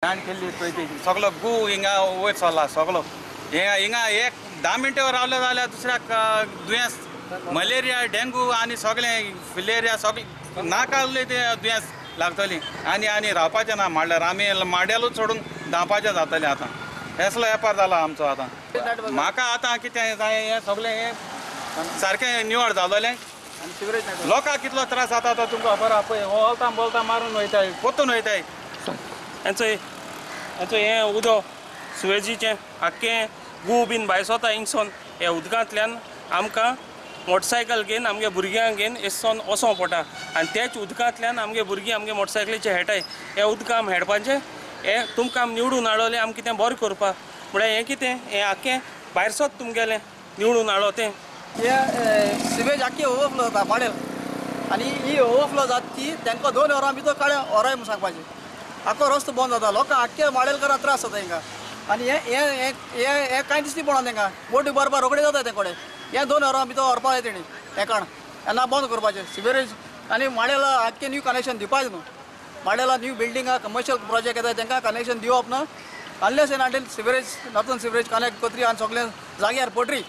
घाण केल्ली पळय ती सगलो गू हिंगा वयर सरला सगलो. हिंगा हिंगा एक 10 मिनटां रावले जाल्यार दुसऱ्याक दुयेंस मलेरिया, डेंगू आनी सगळें फिलेरिया सगळें नाकाले ते दुयेंस लागतली. आनी आनी रावपाचें ना म्हणल्यार आमी माड्यालूच सोडून धांवपाचें जातलें आतां. असलो वेपार जाला आमचो आतां. म्हाका आतां कितें जाय हें सगळें हें सारकें निवळ जालें. लोकांक कितलो त्रास जाता तो तुमकां खबर आहा पळय. वोलतां बोलतां मारून वयताय, पोतून वयताय. हेंचो हें उदक सुवेजीचें आख्खें गू बीन भायर सोता हिंगसोन. ह्या उदकांतल्यान आमकां मोटरसायकल घेवन आमगे भुरग्यांक घेवन येसोन वचोंक पडटा आनी त्याच उदकांतल्यान आमगे भुरगीं आमगे मोटरसायकलीचे हेटाय. हें उदक आमी हेडपाचें हें तुमकां आमी निवडून हाडवलें आमी कितें बरें करपाक म्हळ्यार हें कितें हें आख्खें भायर सोत तुमगेलें निवडून हाडलो तें. हे सिवेज आख्खी ओवरफ्लो जाता माडेल आनी ही ओवरफ्लो जाता ती तांकां 2 वरां भितर काडे वराय म्हूण सांगपाचें. आख्खो रस्तो बंद जाता, लोकांक आख्खे माडेलकारां त्रास जाता हिंगा. आनी हें हें हें हें कांय दिसती पडना तांकां. बोटी भरपाक रोखडे जाता ते कडेन. हें 2 वरां भितर व्हरपा जाय तेणी हें काण येन्ना बंद करपाचें सिवेज. आनी माडेला आख्खें न्यू कनेक्शन दिवपाचें न्हू. माडेला न्यू बिल्डिंगा कमर्शियल प्रोजेक्ट येता तांकां कनेक्शन दिवप ना unless and until sewerage northern sewerage connect कोत्री आनी सगळें जाग्यार पडरी.